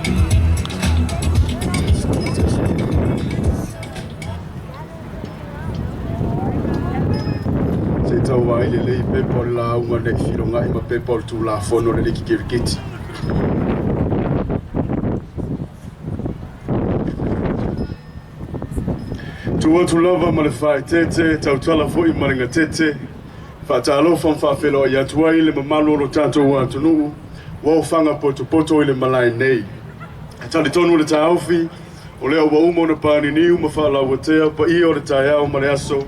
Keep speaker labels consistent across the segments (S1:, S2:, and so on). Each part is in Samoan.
S1: Se i tau vaai lelei pepa o le lauga ne i filoga'i ma pepa o le Tulafono a le Liki Kirikiti. Tu atu lava ma le faaeteete, tautala foi ma le gatete, faatalofa ma faafeiloai atu ai le mamalu o lo tatou atunuu ua ofaga potopoto i le malae nei. E talitonu le taofi, o lea ua uma ona paniniu ma faalauatea paia o le taeao ma le aso,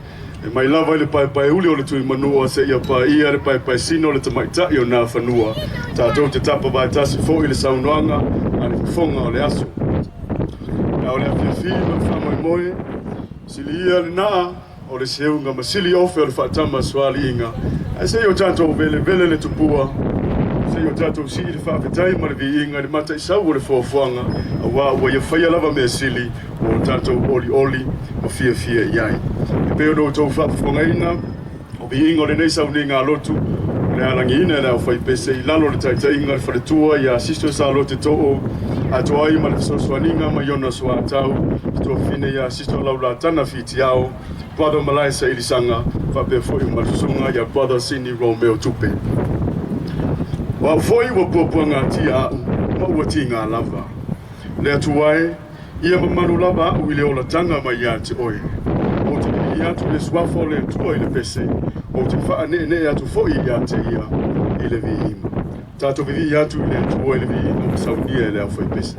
S1: e mai lava i le paepaeuli o le Tuimanua seia paia le paepaesina o le tamaitai o Nafanua, tatou te tapa vaetasi foi i le saunoaga a le fofoga o le aso. A o le afiafi ma le faamoemoe, sili ia lenaa o le seuga ma sili ofe o le faatama sualiiga, ae se i o tatou velevele le tupua, se i o tatou sii le faafetai ma le viiga i le mataisau o le foafoaga, aua ua ia faia lava mea sili ua o tatou olioli ma fiafia i ai. E pei ona outou faafofogaina, o viiga o lenei sauniga lotu, o le alagiina e le aufaipese i lalo o le taitaiga a le faletua ia Sister Salote Too, atoa ai ma le fesoasoaniga mai ona soatau, le tuafafine ia Sister Laulatana Fitiao, Brother Malaesa Ilisaga, faapea foi ma le susuga ia Brother Sini Romeo Tupe. O au foi ua puapuagatia au ma ua tiga lava. Le Atua e, ia mamalu lava au i le olataga mai ia te oe. Ou te vivii atu i le suafa o le Atua i le pese, ou te faaneenee atu foi ia te ia i le viiga. Tatou vivii atu i le Atua i le viiga ua saunia e le aufaipese.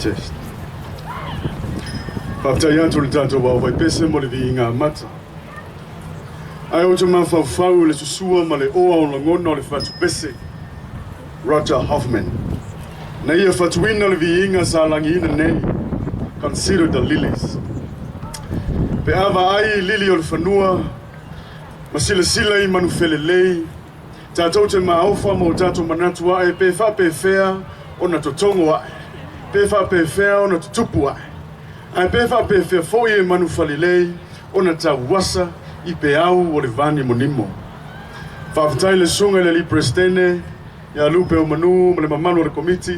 S1: Test. Faafetai atu i le tatou aovaipese mo le viiga amata. Ae ou te mafaufau i le susua ma le oa o lagona o le fatupese Roger Hoffman. Na ia fatuina le viiga sa lagiina nei, Consider the Lilies. Pe a vaai i lili o le fanua ma silasila i manufelelei, tatou te maofa ma o tatou manatu ae pe faapefea ona totogo ae, pe faapefea ona tutupu ae, ae pe faapefea foi e manufalelei ona tauasa i peau o le vanimonimo. Faafetai i le Susuga i le Alii Peresetene ia Lupe Omanu ma le mamalu o le Komiti,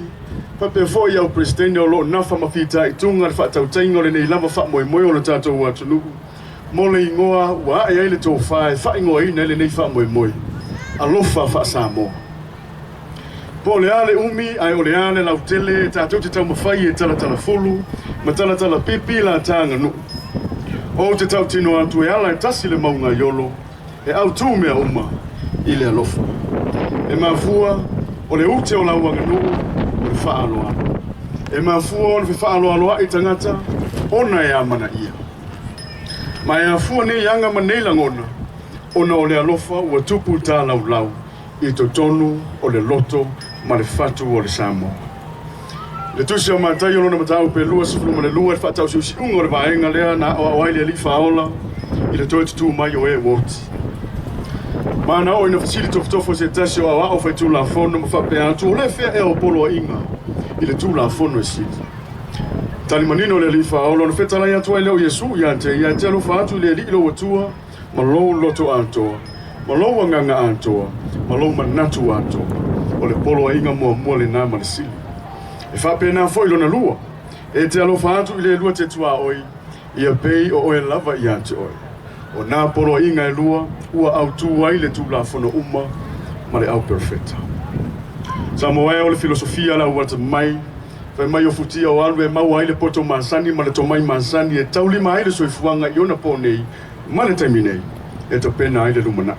S1: faapea foi i au Peresetene o lo o nafa ma fitaituga le faatautaiga o lenei lava faamoemoe o le tatou atunuu mo le igoa ua ae ai le tofa e faaigoaina ai lenei faamoemoe, Alofa Faa-Samoa. Po o le a le umi ae o le a le lautele tatou te taumafai e talatalafulu ma talatalapipi la ta aganuu. Ou te tautino atu e ala e tasi le mauga i Olo, e autu mea uma i le alofa. E mafua o le ute o lau aganuu o le faaaloalo. E mafua ona fefaaaloaloai tagata ona e amanaia. Ma e afua nei aga ma nei lagona ona o le alofa ua tupu talaulau i totonu o le loto ma le fatu o le Samoa. I le Tusi o Mataio lona mataupu e 22 i le faatausiusiuga o le vaega lea na aoao ai le Alii Faaola i le toe tutū mai o e ua oti. Ma na oo ina fesili tofotofo e se tasi o aoao faitulafono ma faapea atu, O le fea ea o poloaiga i le Tulafono e sili? Tali manino le Alii Faaola ona fetalai atu ai lea o Iesu ia te ia, E te alofa atu i le Alii lou Atua ma lou loto atoa, ma lou agaga atoa, ma lou manatu atoa. O le poloaiga muamua lena ma le sili. E faapena foi lona lua, e te alofa atu i le lua te tuaoi, ia pei o oe lava ia te oe. O nā poloaiga e lua ua autu ai le Tulafono uma ma le au perofeta. Samoa e, o le filosofia la ua atamai, fai mai o futia o alu e maua ai le poto masani ma le tomai masani e taulima ai le soifuaga i ona po nei ma le taimi nei e tapena ai le lumanai.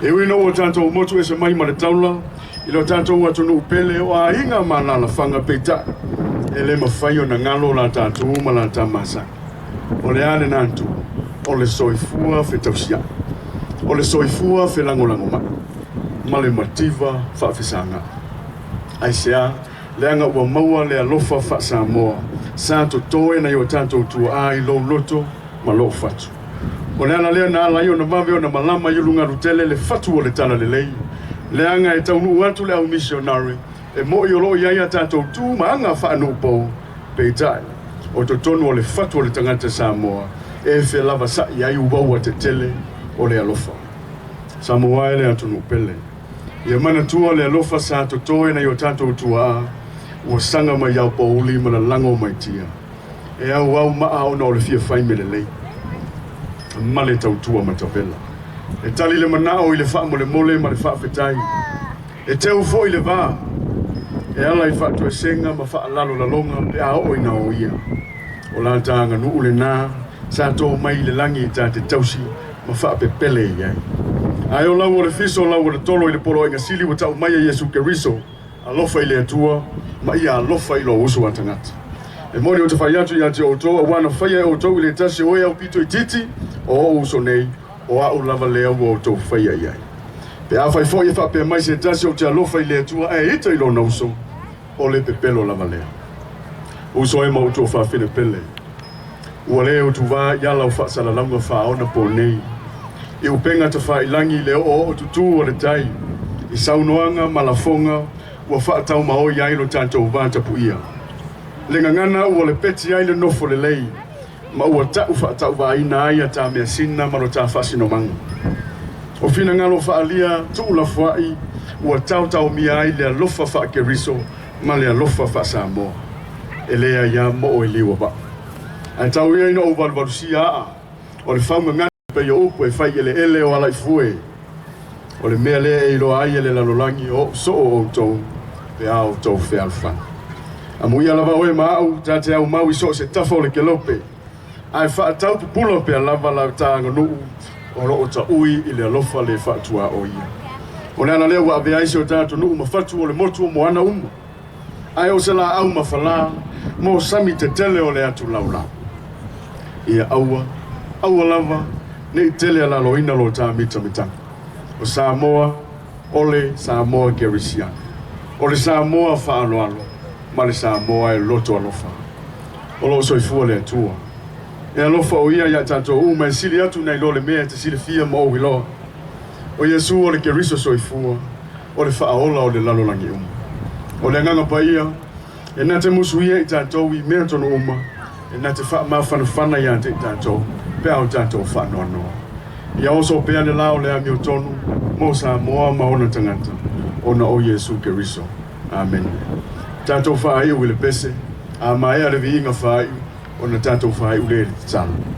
S1: E ui ina ua tatou motu ese mai ma le taula i lo tatou atunuu pele o aiga ma alaalafaga, peitai e le mafai ona galo la tatou ma la ta masani. O le a lena itu? O le soifua fetausiai, o le soifua felagolagomai ma le mativa faafesagai. Aisea? Leaga ua maua le alofa faa-Samoa sa totoe nai o tatou tuaa i lou loto ma lou fatu. O le ala lea na ala ai ona vave ona malama i ulugalutele le fatu o le talalelei, leaga e taunuu atu le au misionare e mo'i o lo o i ai a tatou tu ma aga faanuupou, peitai, o totonu o le fatu o le tagata Samoa e felavasa'i ai uaua tetele o le alofa. Samoa e le atunuu pele. Ia manatua le alofa sa totoe nai o tatou tuaa ua saga mai aopouli ma lalago mai tia. E auau maa ona o le fia fai mea lelei ma le tautua matavela. E tali le manao i le faamolemole ma le faafetai. E teu foi le va e ala i faatoesega ma faalalolaloga pe a oo ina oia. O la ta aganuu lena sa tō mai i le lagi ta te tausi ma faapepele i ai. Ae o lau o le fiso, lau o le tolo i le poloaiga sili ua tau mai e Iesu Keriso, Alofa i le Atua, ma ia alofa i lou uso a tagata. E moni ou te fai atu ia te outou, auā na faia e outou i le tasi o e aupito itiiti o o'u uso nei, o a'u lava lea ua outou faia i ai. Pe afai foi e faapea mai se tasi ou te alofa i le Atua ae ita i lona uso, o le pepelo lava lea. Uso e ma outou fafine pele, ua le utuvā i ala o faasalalauga faaona po nei, i upega tafailangi i le oooo tutū o le tai, i saunoaga ma lafoga ua faataumaoi ai lo tatou vatapuia. Le gagana ua lepeti ai le nofo lelei, ma ua ta'u faatauvaaina ai a ta measina ma lo ta faasinomaga. O finagalo faaalia tuulafoa'i ua taotaomia ai le alofa faa-Keriso ma le alofa faa-Samoa. E leai a mo'o i liu o vaa. Ae tau ia ina ou valuvalusia aa o le faugagana pei o upu e fai eleele o Alaifue. O le mea lea e iloa ai e le lalolagi o o'u soo outou pe a outou fealofani. Amuia lava oe ma a'u ta te aumau i so o se tafa o le kelope, ae faatau pupula pea lava la ta aganuu o lo o taui i le alofa le faatuaoia. O le ala lea ua avea ai si o tatou nuu ma fatu o le motu o moana uma. Ae o se laau mafalā mo sami tetele o le atu laulau. Ia aua, aua lava ne i tele alaloina lo ta mitamitaga. O Samoa, o le Samoa Kerisiano. O le Samoa faaaloalo ma le Samoa e loto alofa. O lo o soifua le Atua. E alofa o ia iā tatou uma e sili atu nai lo le mea e te silafia ma ou iloa. O Iesu o le Keriso soifua, o le faaola o le lalolagi uma. O le agaga paia, e na te musuia i tatou i mea tonu uma, e na te faamafanafana ia te i tatou, pe a o tatou faanoanoa. Ia oso pea le la o le amiotonu, mo Samoa ma ona tagata, ona o Iesu Keriso. Amene. Tatou faaiu i le pese, a maea le viiga faaiu, ona tatou faaiu lea i le tatalo.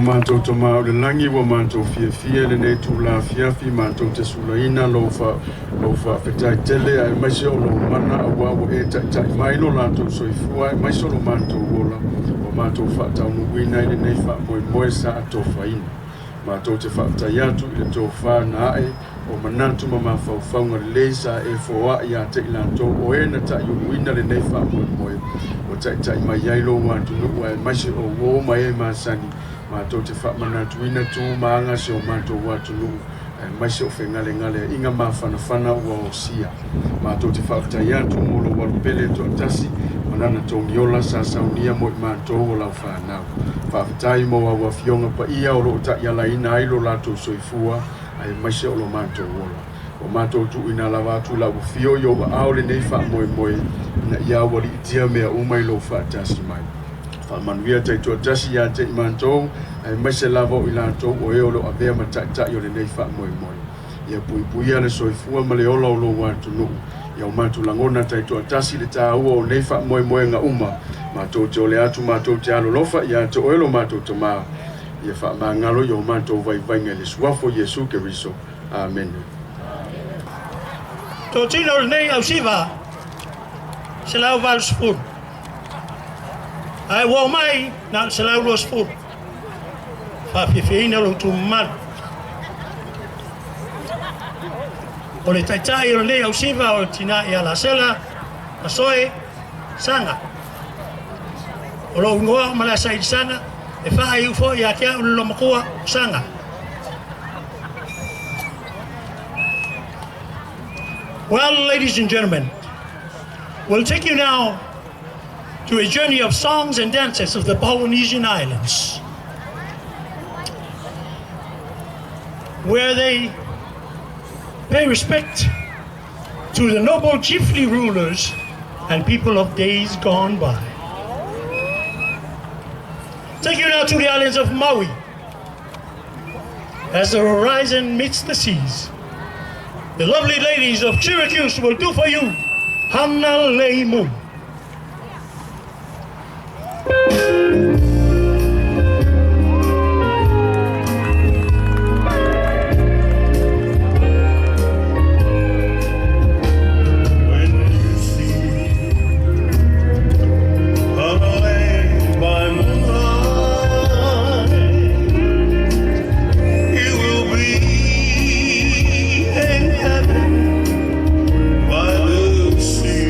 S1: Lo matou Tamā o le lagi, ua matou fiafia lenei itulā afiafi matou te sulaina lou faafetai tele aemaise o lou mana auā ua e taita'i mai lo latou soifua aemaise o lo matou ola ua matou faataunuuina i lenei faamoemoe sa atofaina. Matou te faafetai atu i le tofā na ae o manatu ma mafaufauga lelei sa e foaʻi iā te i latou o e na taʻiuluina lenei faamoemoe ua taitaʻi mai ai lou atunuu aemaise o uō ma e masani. Matou te faamanatuina tu ma aga si o matou atunuu aemaise o fegalegaleaʻiga mafanafana ua osia. Matou te faafetai atu mo lou alupele toatasi ma lana togiola sa saunia mo i matou o lau fanau. Faafetai mo au afioga paia o loo taʻialaina ai lo latou soifua aemaise o lo matou ola. Ua matou tuuina lava atu i lau afio i ou aao lenei faamoemoe ina ia aualiitia mea uma i lou faatasi mai. Faamanuia taitoatasi iā te i matou aemaise lava o i latou o e o loo avea ma taʻitaʻi o lenei faamoemoe. Ia puipuia le soifua ma le ola o lou atunuu. Ia o matou lagona taitoatasi le tāua o nei faamoemoega uma. Matou te ole atu matou te alolofa iā te oe lo matou Tamā. Ia faamagalo i o matou vaivaiga i le suafa o Iesu Keriso. Amene.
S2: Totino lenei ausiva 180. Ae ua omai na o le 120. Faafiafiaina lo outou mamalu. O le taitai o lenei ausiva o le tina ia Lasela Masoe Saga. O lou igoa o Malaesaili Saga, e faaiu foi ia te au le loomatua Saga. Well, ladies and gentlemen, we'll take you now to a journey of songs and dances of the Polynesian Islands, where they pay respect to the noble chiefly rulers and people of days gone by. Take you now to the islands of Maui. As the horizon meets the seas, the lovely ladies of Syracuse will do for you Hanalei.
S3: When you see Hanalei by moonlight, you will be in heaven by the sea.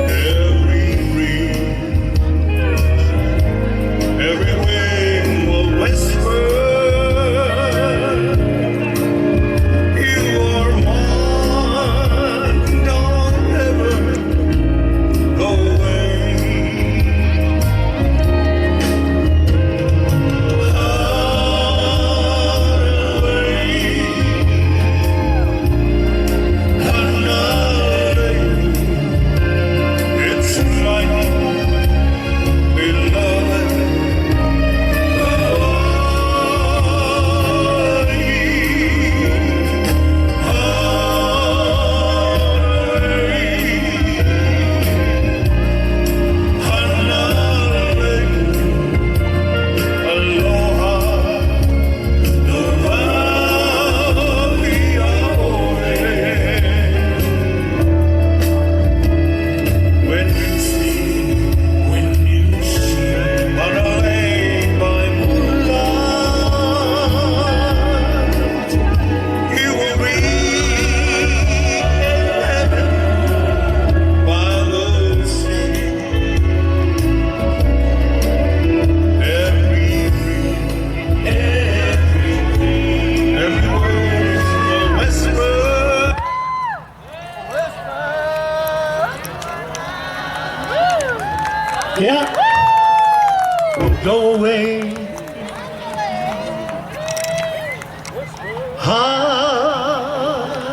S3: Every breeze, every wing will whisper, you are mine, don't ever go away. Hanalei, Hanalei, it's like beloved Hawaii. Hanalei, aloha, no au ia ʻoe. When you see Hanalei by moonlight, you will be in heaven by the sea. Every breeze, every breeze, every word will whisper.
S2: Yeah. Go away.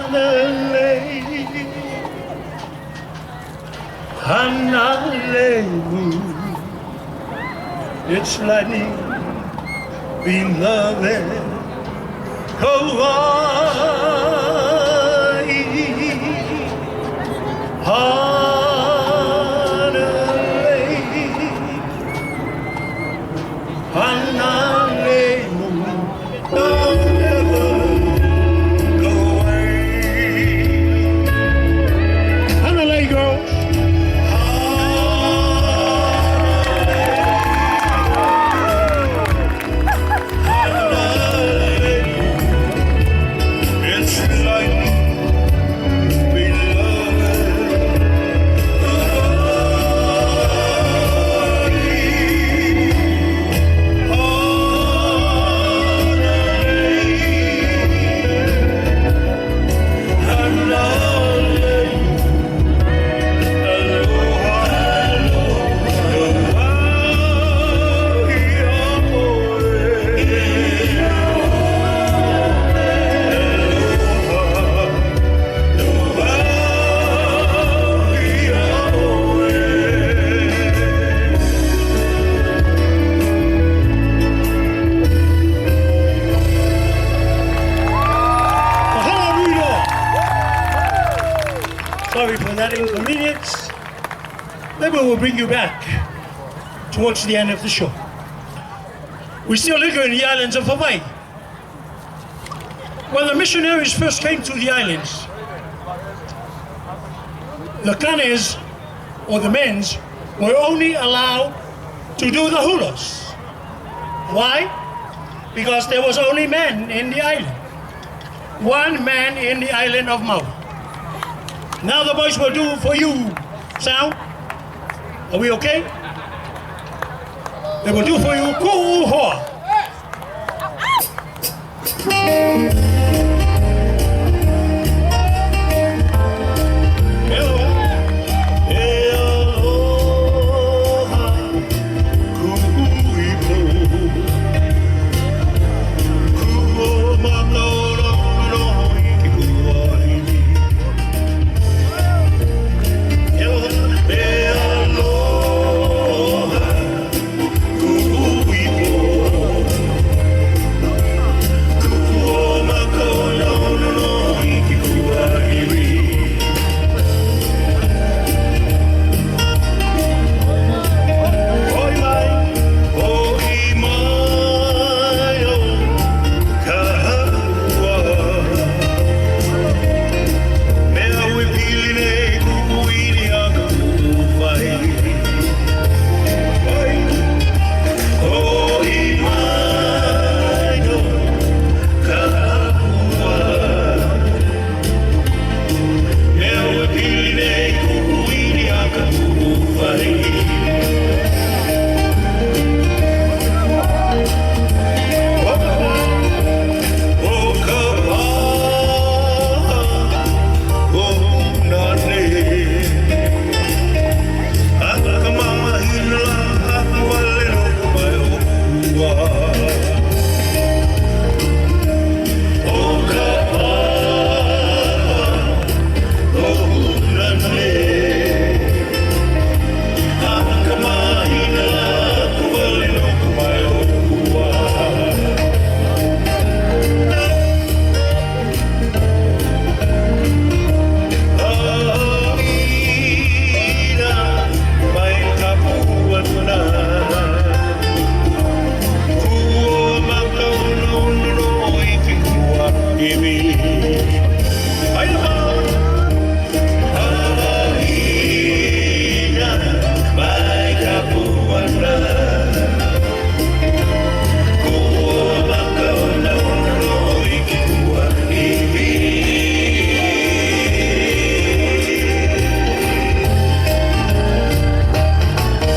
S2: Hanalei, Hanalei, it's lightning, beloved, Hawaii. Hanalei, that inconvenience. Maybe we'll bring you back towards the end of the show. We still linger in the islands of Hawaii. When the missionaries first came to the islands, the kanes, or the men's, were only allowed to do the hulas. Why? Because there was only men in the island. One man in the island of Maui. Now the boys will do for you sound. Are we okay? They will do for you ku'u hoa.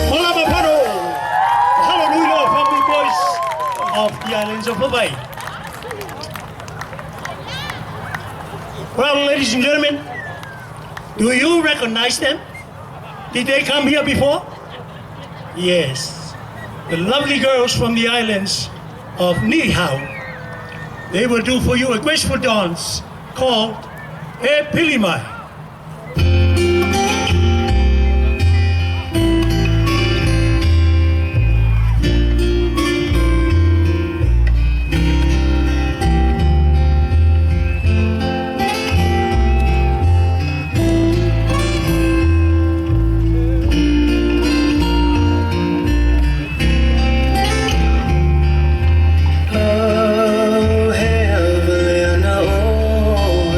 S2: Malama Pono! Hallelujah, family boys of the islands of Hawaii. Well, ladies and gentlemen, do you recognize them? Did they come here before? Yes. The lovely girls from the islands of Niihau. They will do for you a graceful dance called E Pilimai.
S4: Oh, heaven, oh,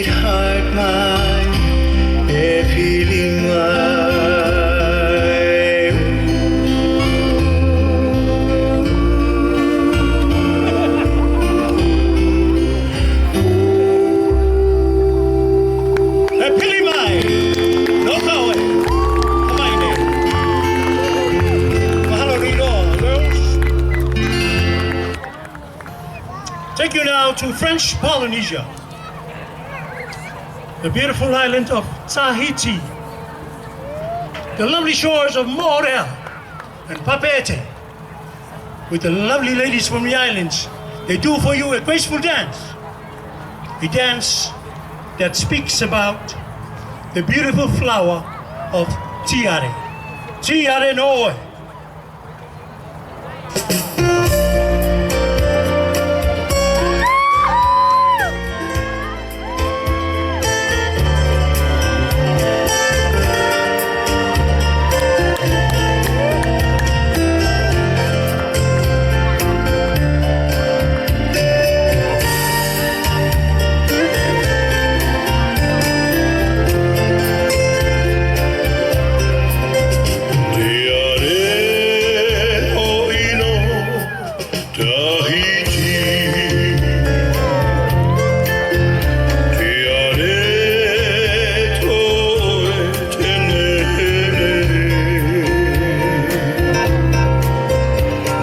S3: Sweetheart mine, e pili mai.
S2: E pili mai, no ka oe, Hawaii nei. Mahalo nui loa, girls. Take you now to French Polynesia, the beautiful island of Tahiti, the lovely shores of Moorea and Papeete, with the lovely ladies from the islands. They do for you a graceful dance, a dance that speaks about the beautiful flower of tiare. Tiare noe.
S3: Tiare o ino Tahiti. Tiare toe tenene.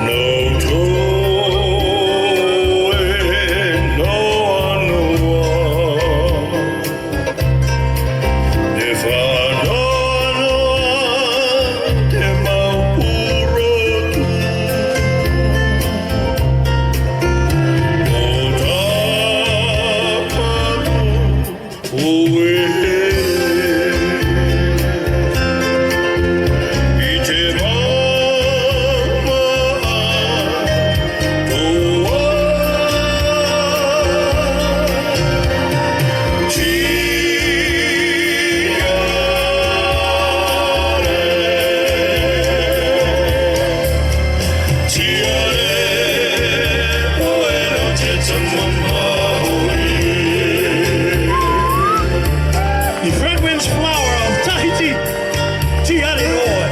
S3: No toe no anoa. E whanoanoa te maupurotu. O tāpato o e. I te mama toa. Tiare, tiare, oe no te tamamaoi.
S2: The fragrance flower of Tahiti, Tiare noe.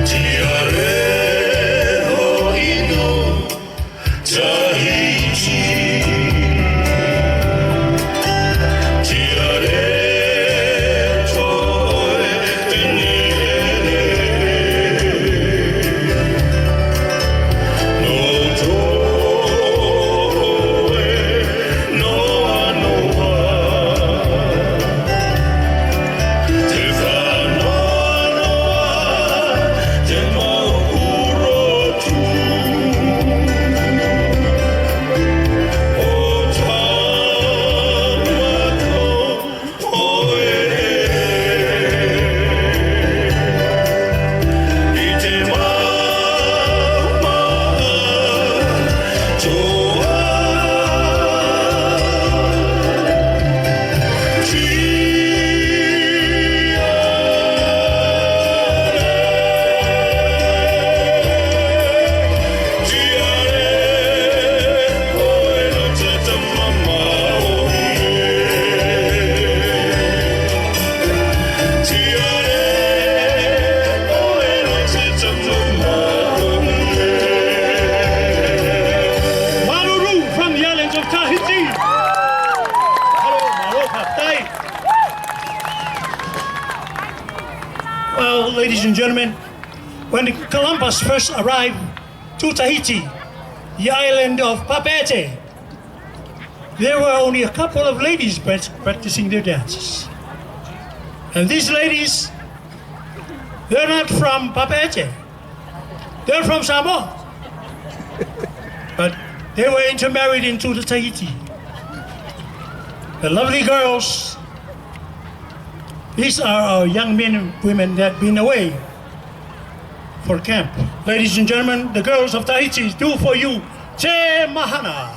S3: Tiare ho ino Tahiti. Tiare toe tenene. No toe no anoa. Te whanoanoa te maurotu. O tāmato o e. I te mama toa. Tiare, oe no te tamamaoi. Tiare, oe no te tamamaoi.
S2: Maruru from the islands of Tahiti. Hello, malo tai. Well, ladies and gentlemen, when Columbus first arrived to Tahiti, the island of Papeete, there were only a couple of ladies practicing their dances. And these ladies, they're not from Papeete. They're from Samoa. But they were intermarried into the Tahiti. The lovely girls, these are our young men and women that been away for camp. Ladies and gentlemen, the girls of Tahiti do for you Te Mahana.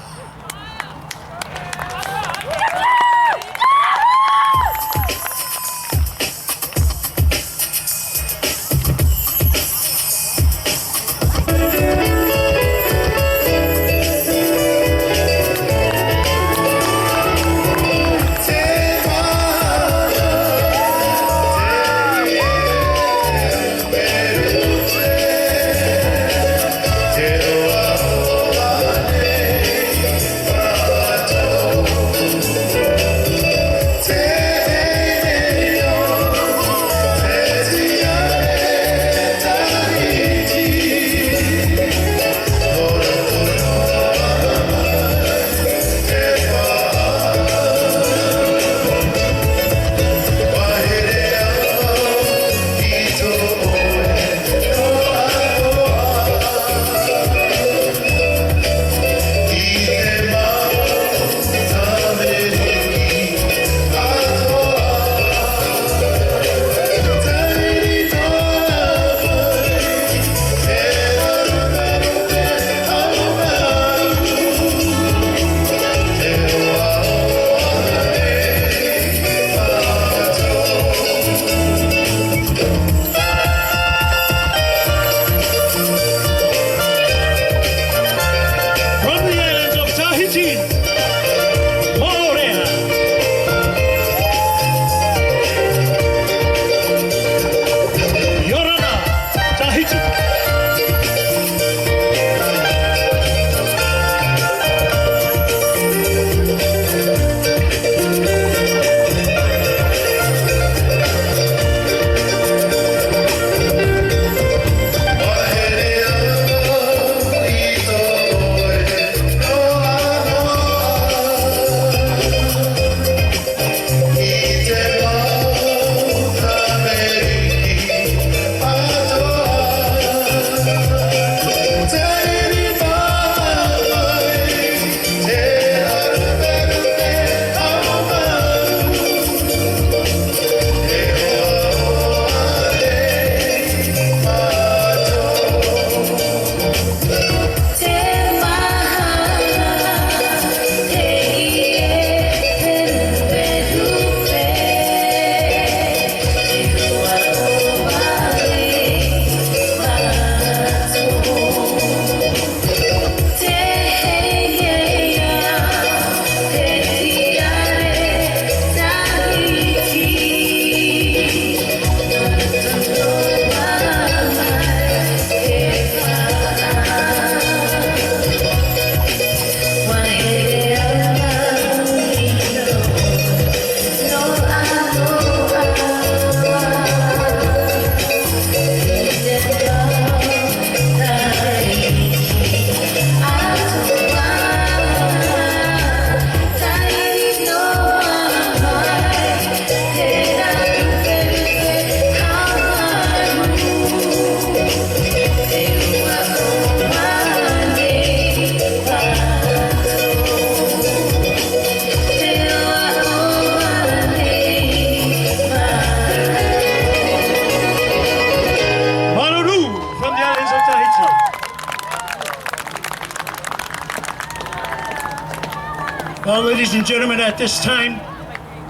S2: Ladies and gentlemen, at this time,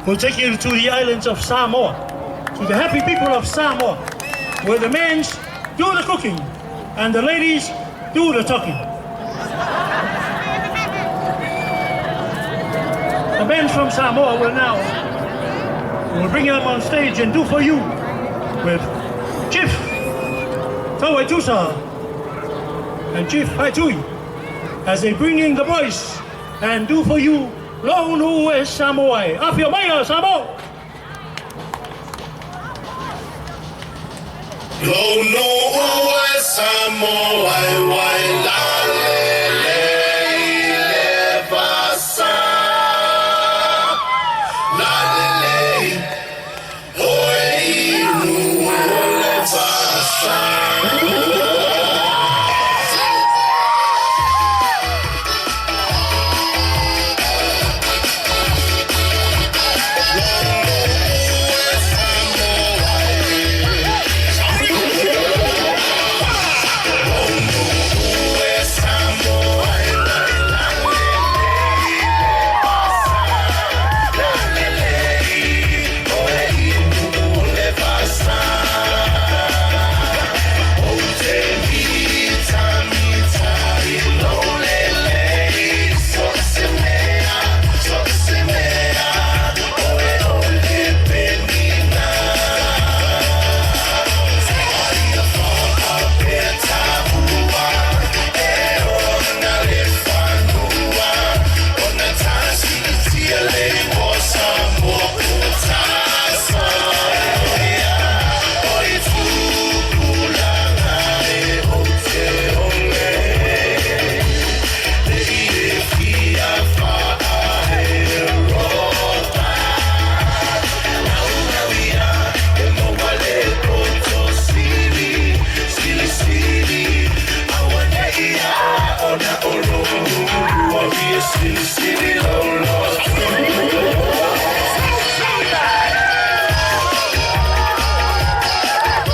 S2: we'll take you to the islands of Samoa, to the happy people of Samoa, where the men do the cooking and the ladies do the talking. The men from Samoa will now will bring you up on stage and do for you with Chief Tauaitusa and Chief Faatui as they bring in the boys and do for you Lonu e Samoa. Afio Maia, Samoa!
S3: Lono ue Samoa e wai la le le le vasa. La le le oe inu o le vasa.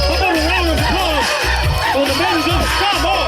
S2: How about a round of applause for the men of Samoa?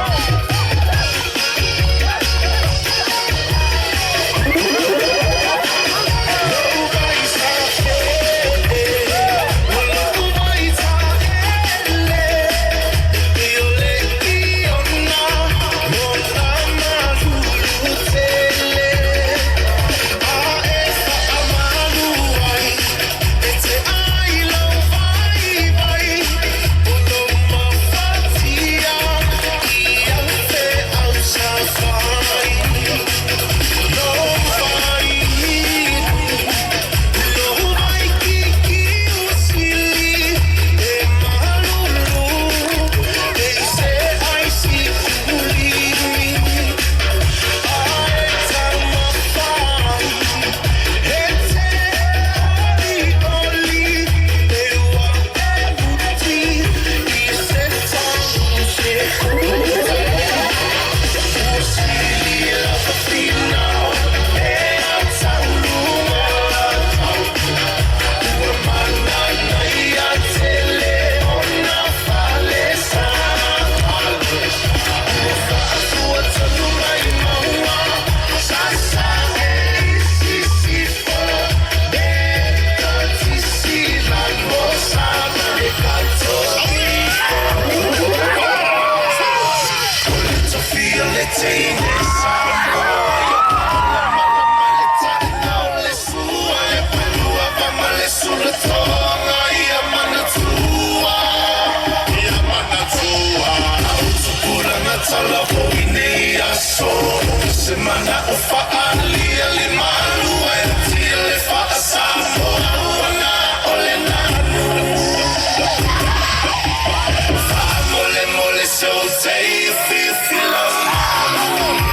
S3: So say if you feel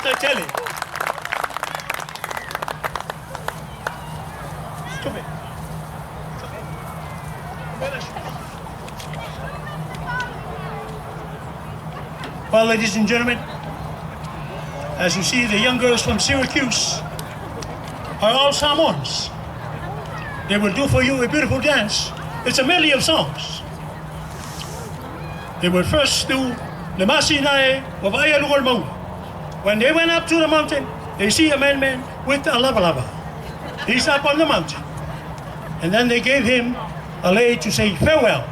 S2: Faafetai tele. Tupe. Well, ladies and gentlemen, as you see, the young girls from Syracuse are all Samoans. They will do for you a beautiful dance. It's a medley of songs. They will first do Le Masina Ua Vaaia Luga o le Mauga. When they went up to the mountain, they see a man with a lava lava. He's up on the mountain. And then they gave him a lei to say farewell.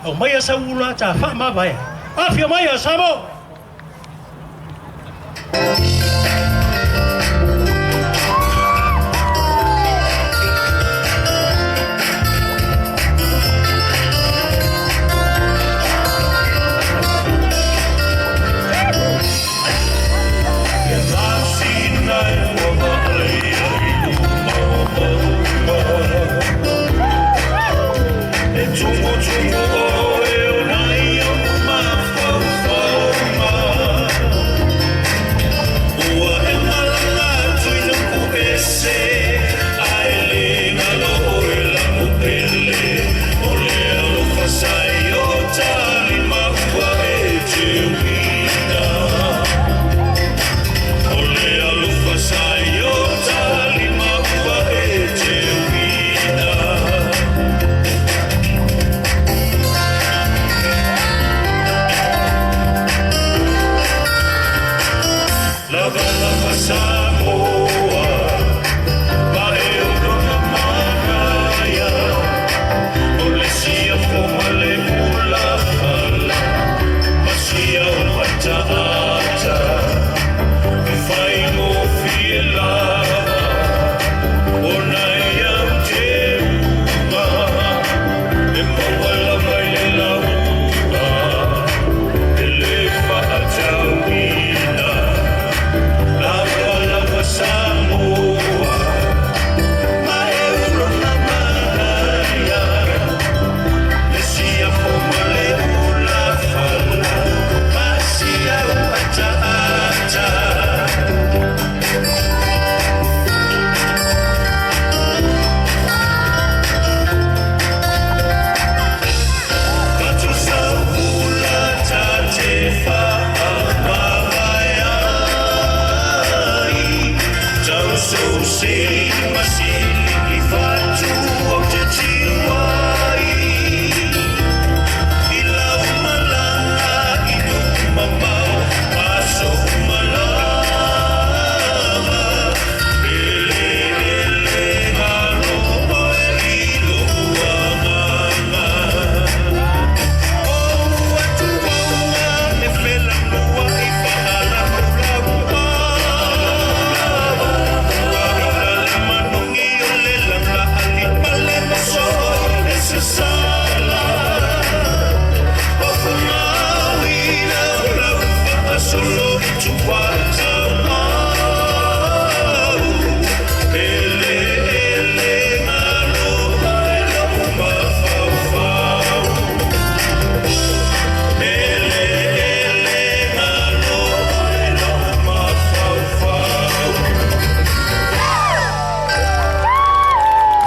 S2: Aumaia sau ula ta faamavae. Afio maia Samoa!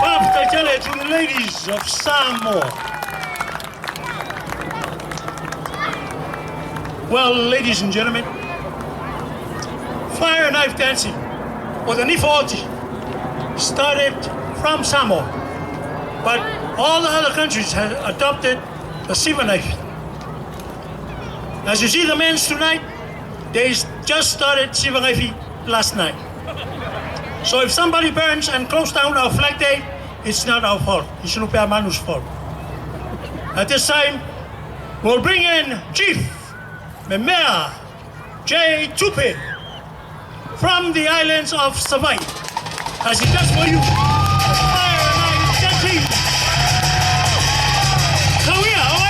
S2: Faafetai tele to the ladies of Samoa. Well, ladies and gentlemen, fire knife dancing, or the Nifa Oti, started from Samoa, but all the other countries have adopted the siva knife. As you see the men tonight, they just started siva knife last night. So if somebody burns and closes down our flag day, it's not our fault. It's Lupeamanu's fault. At this time, we'll bring in Chief Memea J. Tupe from the islands of Savaii, as he does for you, the fire and ice dancing. Kauia, oe.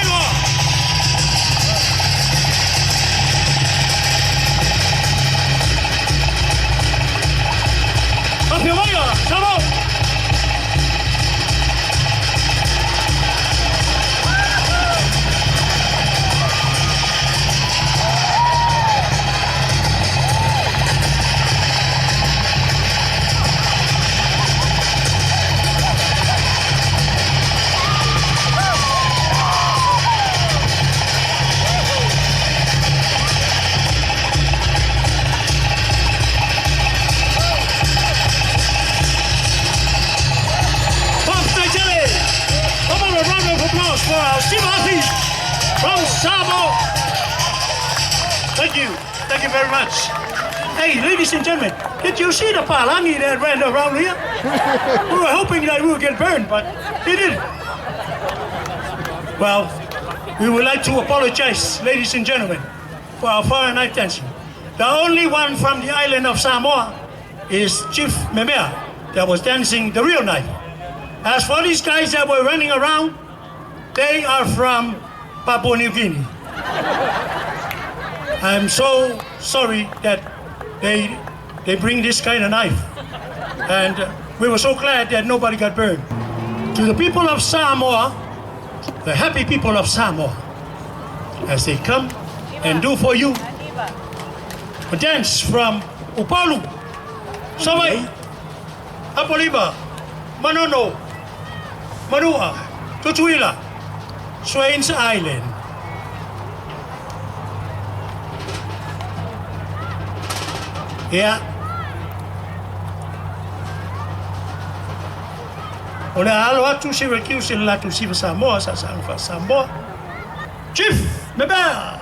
S2: Afio maia, Samoa! Thank you. Thank you very much. Hey, ladies and gentlemen, did you see the palangi that ran around here? We were hoping that we would get burned, but he didn't. Well, we would like to apologize, ladies and gentlemen, for our foreign knife dancing. The only one from the island of Samoa is Chief Memea that was dancing the real knife. As for these guys that were running around, they are from Papua New Guinea. I'm so sorry that they bring this kind of knife. And we were so glad that nobody got burned. To the people of Samoa, the happy people of Samoa, as they come and do for you a dance from Upolu, Savaii, Apolima, Manono, Manua, Tutuila, Swains Island. Ia. O le alo atu Syracuse i le latou siva Samoa sa saga faa-Samoa. Chief Memea!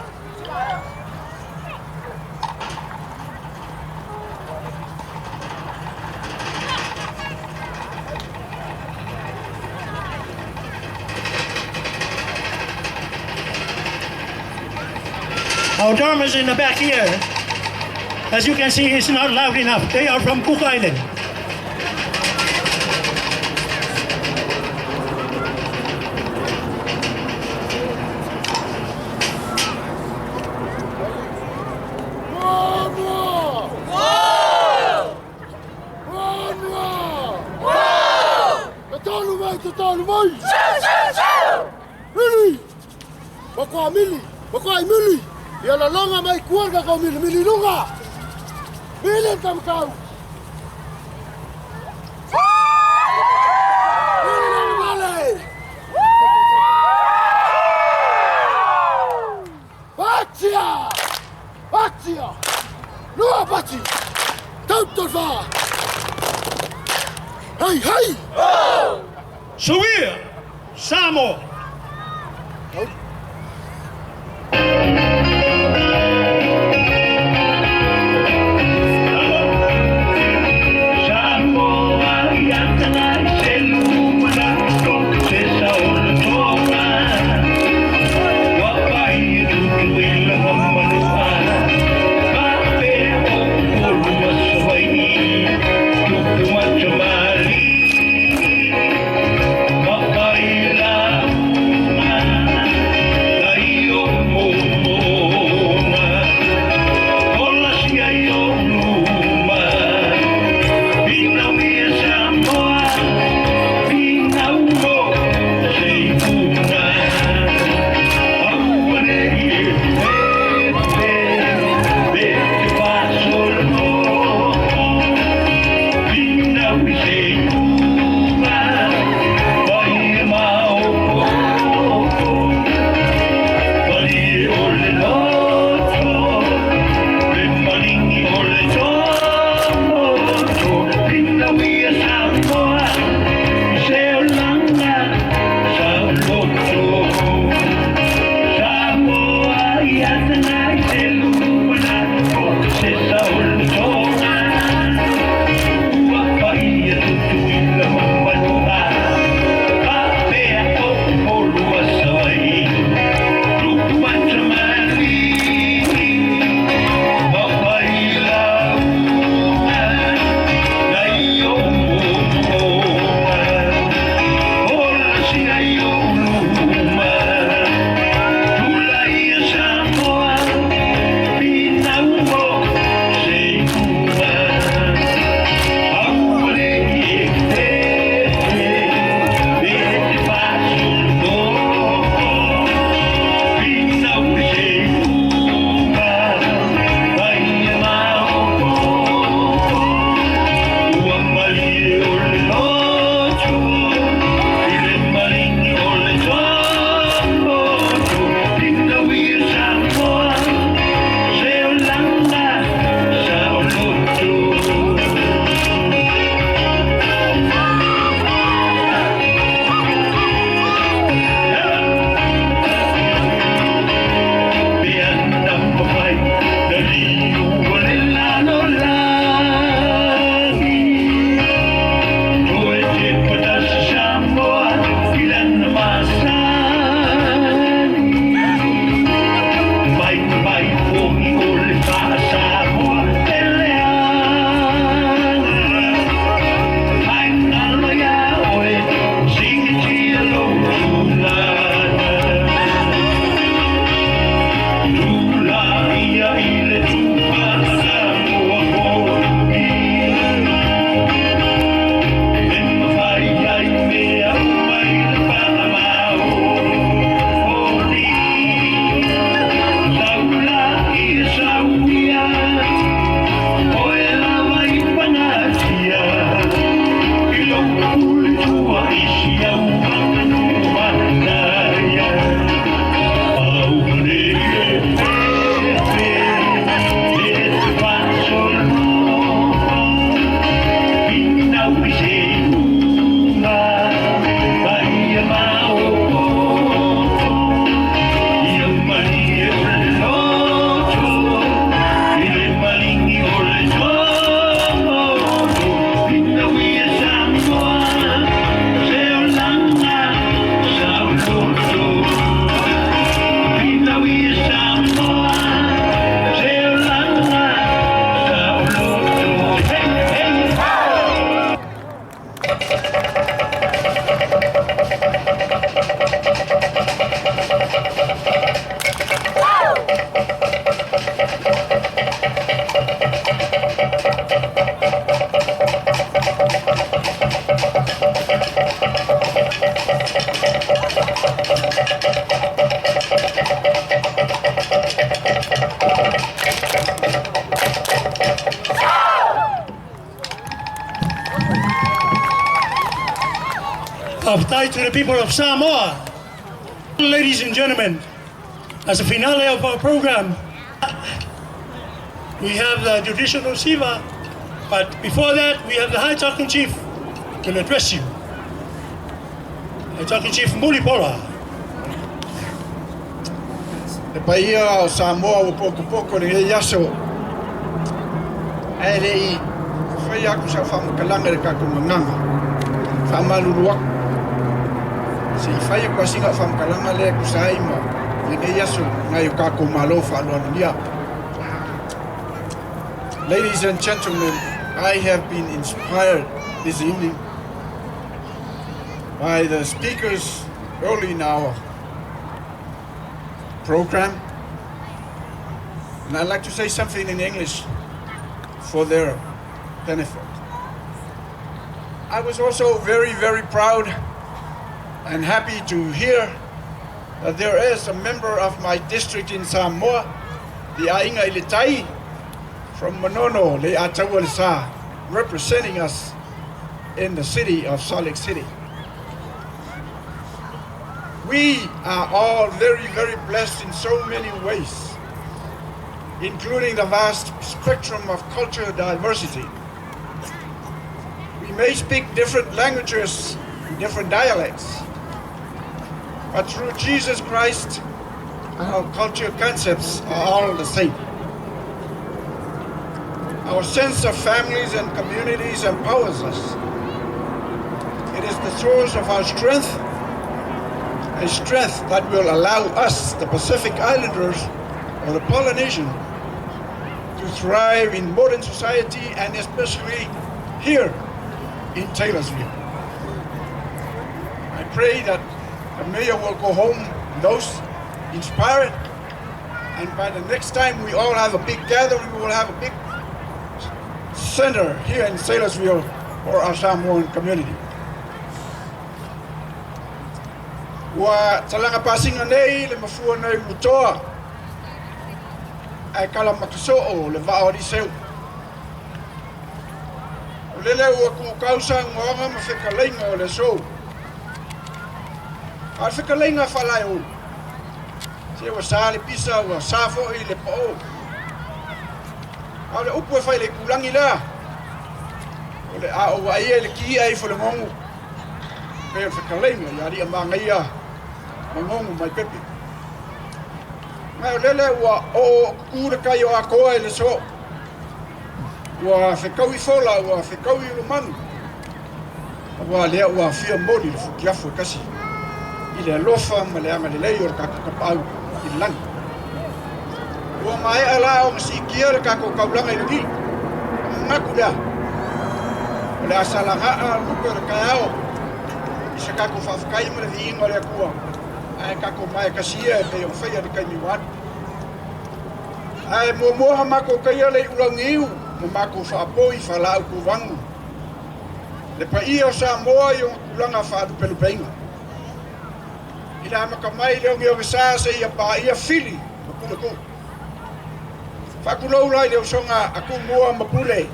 S2: Our drummers in the back here, as you can see, it's not loud enough. They are from Cook Island.
S4: Mili! Ia laloga mai kua le tatou milimili i luga! Mili le tamatau! Mili le vale! Patia! Patia! Lua pati! Tau fa! Hei, hei!
S2: Suia! Samoa! Faafetai to the people of Samoa. Ladies and gentlemen, as a finale of our program, we have the traditional siva, but before that, we have the High Talking Chief will address you. High Talking Chief Mulipola.
S5: Le paia o Samoa ua pokopoko lenei aso. Ae le i faia aku sau faamatalaga i le tatou gagaga, faamalulu aku. Se i fai aku lava sina faamatalaga lea e tusa ai ma lenei aso nai o tatou malo faaloalogia. Ladies and gentlemen, I have been inspired this evening by the speakers early in our program. And I'd like to say something in English for their benefit. I was also very, very proud and happy to hear that there is a member of my district in Samoa, the Aiga i le Tai, from Manono, Le Ataualesa, representing us in the city of Salt Lake City. We are all very, very blessed in so many ways, including the vast spectrum of cultural diversity. We may speak different languages and different dialects, but through Jesus Christ, our culture concepts are all the same. Our sense of families and communities empowers us. It is the source of our strength, a strength that will allow us, the Pacific Islanders or the Polynesian, to thrive in modern society and especially here in Taylorsville. I pray that the mayor will go home those inspired, and by the next time we all have a big gathering, we will have a big center here in Taylorsville for our Samoan community. Ua talaga pasiga nei le mafua nei Utoa ae kala makasoo le vaa o Aliseu. O lele ua kuukau saunoaga ma fetalaiga o le aso. A o le fetalaiga faalaeulu, se ua sa le pisa ua sa foi le pao. A o le upu e fai i le itulagi lea, o le a ou vaaia i le kii'a ifo i le gogu, pei o le fetalaiga ia Aliimaagaia Magogo Maipepe. Ma o lele ua ooootutu le tai o Atoa i le aso. Ua fetaui fola, ua fetaui ulumanu, auā lea ua afia moli le futiafu e tasi i le alofa ma le agalelei o le tatou Tapaau i le lagi. Ua maea la ona siitia le tatou taulaga i le lii. Ona manatu lea, o le a salagaa lupe o le taeao i se tatou faafetai ma le viiga o le Atua, ae tatou mae tasi ia e pei ona faia i le taimi ua alu. Ae muamua ona matou taia le iulagiu ma matou faapoi faalaau tuvanu le paia o Samoa i ona tulaga faalupelupeina. I le amata mai i le ogeogesa seia paia Fili ma Puletuu. Faatulou la i le usoga a Tumua ma Pule,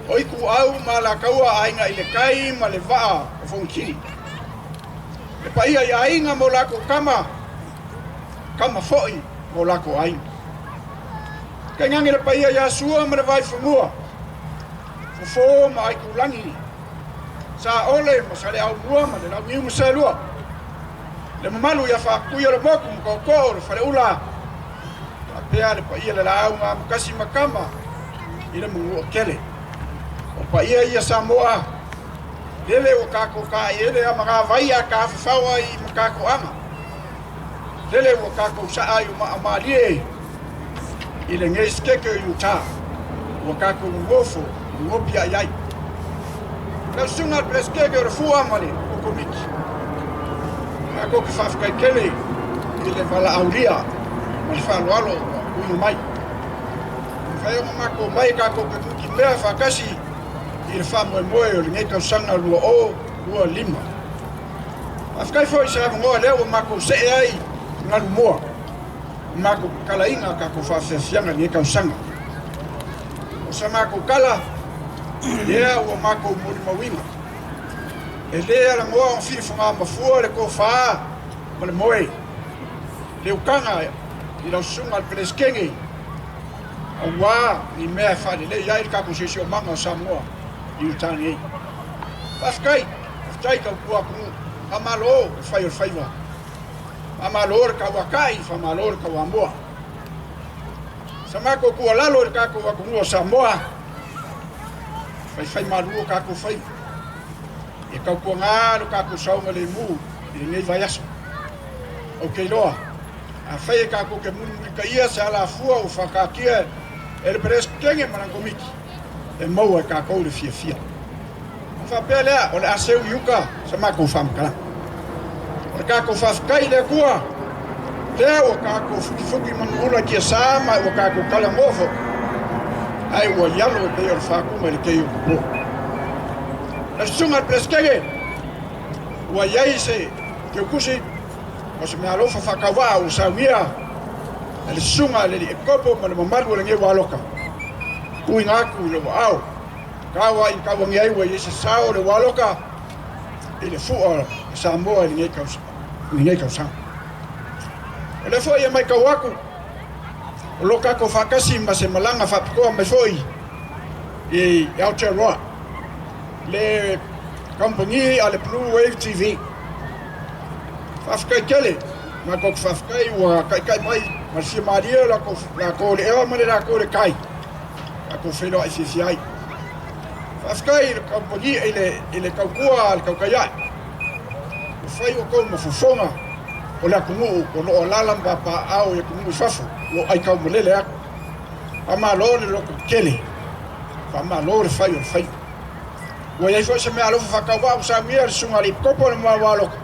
S5: o Ituau ma Alataua, Aiga i le Tai ma le Vaa o Fonoti. Le paia i aiga ma o latou tama, tama foi ma o latou aiga. Tainane le paia ia Sua ma le Vaifanua, Fofo ma Aitulagi, Saole ma Saleaaumua ma le Launiu ma Saelua, le mamalu ia Faatuiolemotu ma Tootoo o le Faleula, faapea le paia le Laau na Amotasi ma Tama i le Manuatele. O paia ia Samoa, lele ua tatou taaiele a magavai a tafafao ai i matatoaga, lele ua tatou saa i maamalie i lenei setete o Utah, ua tatou nonofo gopi ai ai. Lau susuga i le Peresetene o le Fua ma le Komiti, matou te faafetai tele i le valaaulia ma le faaaloalo ua tuuina mai. E mafai ona matou omai tatou te nutimea faatasi i le faamoemoe o lenei tausaga 2025. Faafetai foi i se avanoa lea ua matou see ai i Galumua ma matou tatalaina a tatou faafeafiaga i lenei tausaga. O sa matou tala, lea ua matou molimauina. E lē alagoa ona filifugamafua le tofā ma le moe, le utaga i lau susuga le Peresetene, auā ni mea e faalelei ai le tatou siosiomaga o Samoa i uta nei. Faafetai, faafetai tautua atunuu, faamalo le fai o le faiva, faamalo le tauatai, faamalo le tauamoa. Sa matou tuualalo i le tatou atunuu o Samoa, faifaimalu o tatou faiva, e tautuaga lo tatou saogalemu i lenei vaiaso. Ou te iloa, afai e tatou te mulimulitaia se alafua ua faataatia e le Peresetene ma lana Komiti, e maua e tatou le fiafia. Ona faapea lea, o le a seu i uta sa matou faamatalaga. O le tatou faafetai i le Atua, lea ua tatou futifuti manuula i tiasa ma ua tatou talanoa foi, ae ua i alo e pei o le faatuma i le kei o le po. Le susuga i le Peresetene, ua i ai se teutusi o se meaalofa faatauvaa ua saunia e le susuga i le alii Epikopo ma le mamalu o lenei ualoka, tuuina atu i lou aao. Tau ai tauagi ai ua i ai se sao o le ualoka i le fua o Samoa i lenei tausaga. O lea foi e matau atu o lo tatou faatasi ma se malaga faapitoa mai foi i Aotearoa, le kamupani a le Blue Wave TV. Faafetai tele, matou te faafetai ua taitai mai ma le fia malie latou le ea ma le latou le tai, tatou feiloai fiafia ai. Faafetai i le kamupani i le tautua a le tautai ae, ua fai outou ma fofoga o le atunuu o lo o alaala ma papaaao i atunuu i fafo, o lo o aitaumalele atu. Faamalo le lototetele, faamalo le fai o le faiva. Ua i ai foi se meaalofa faatauvaa ua saunia e le susuga i le Epikopo le Maualoka,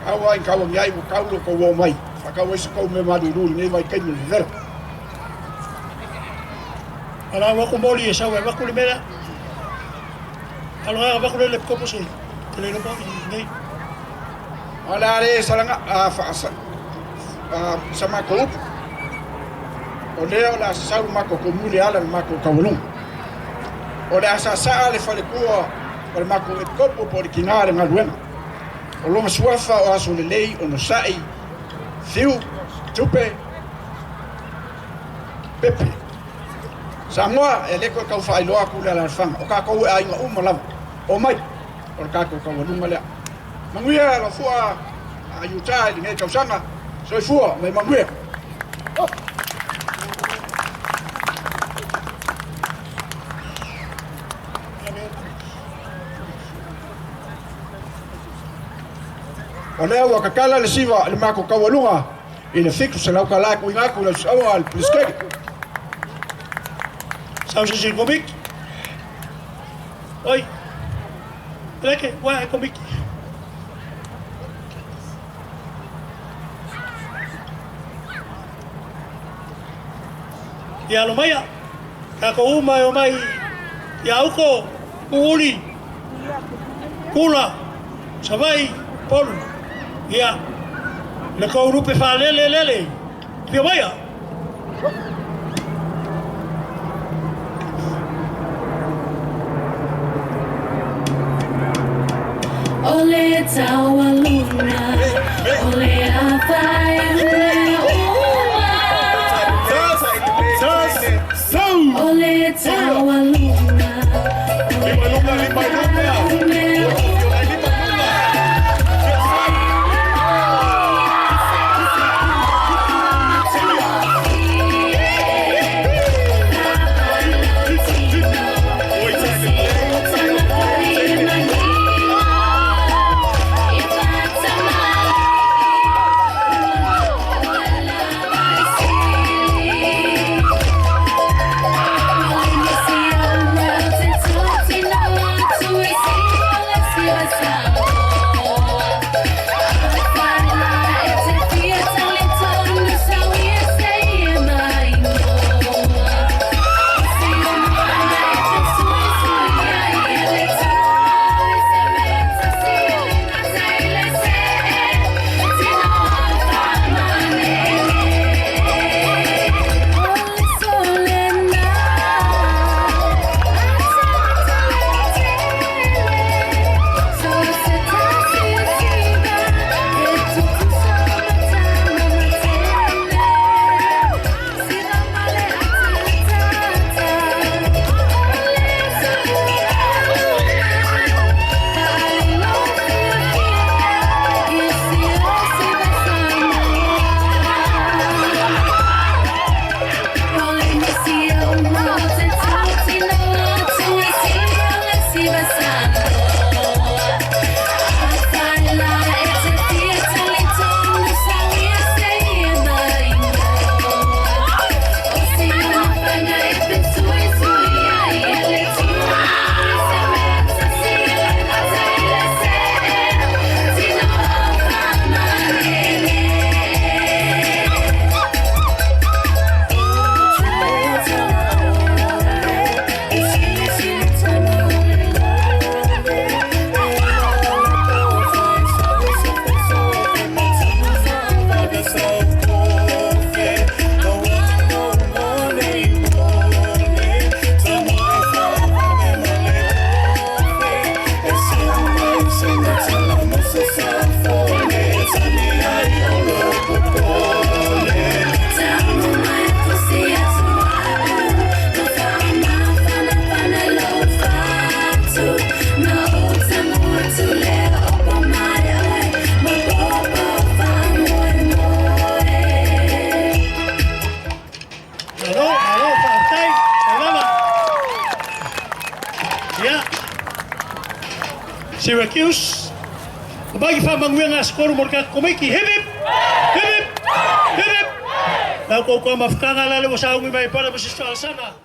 S5: tau ai tauagi ai ua tau lo tou oo mai, faatau ai se tou mea malulu i lenei vaitaimi o le vevela.
S2: O la ua moli e sau e avatu le mea lea. Aloga avatu le le Epikopo se te le iloa i nei.
S5: O le a le salaga sa matou upu, o lea o le a sasau le matou tomuli e ala i le matou taualuga. O le a saasaa le faletua o le matou Epikopo po o le tina o le galuega. O lona suafa o Aso Lelei, Onosai, Fiu, Tupe, Pepe. Samoa, e le toe tau faailoa atu le alaalafaga, o tatou e aiga uma lava, o mai, o le tatou taualuga lea. Manuia lau fua a Utah i lenei tausaga, soifua ma ia manuia. O lea ua tatala le siva i le matou taualuga i le 700 tala e tuuina atu i lau saunoaga a le Peresetene.
S2: Sau se isi Komiti. Oi, Leke, ua e Komiti. Ia alo maia, tatou uma e omai ia uko, Uuli, Kula, Savaii, Upolu. Ia, le tou lupe faalele lele, afio maia.
S6: O le taualuga, o le afai le uma. O le taualuga, o le afai le uma.
S2: Faafetai, taulava. Ia. Syracuse. O mai ki whamanguenga a sekolu mo le tatou Komiti. Hip hip! Hip hip! Hip hip! Lau kou kua mafutaga la le ua saugi mai e brother ma sister Alesana.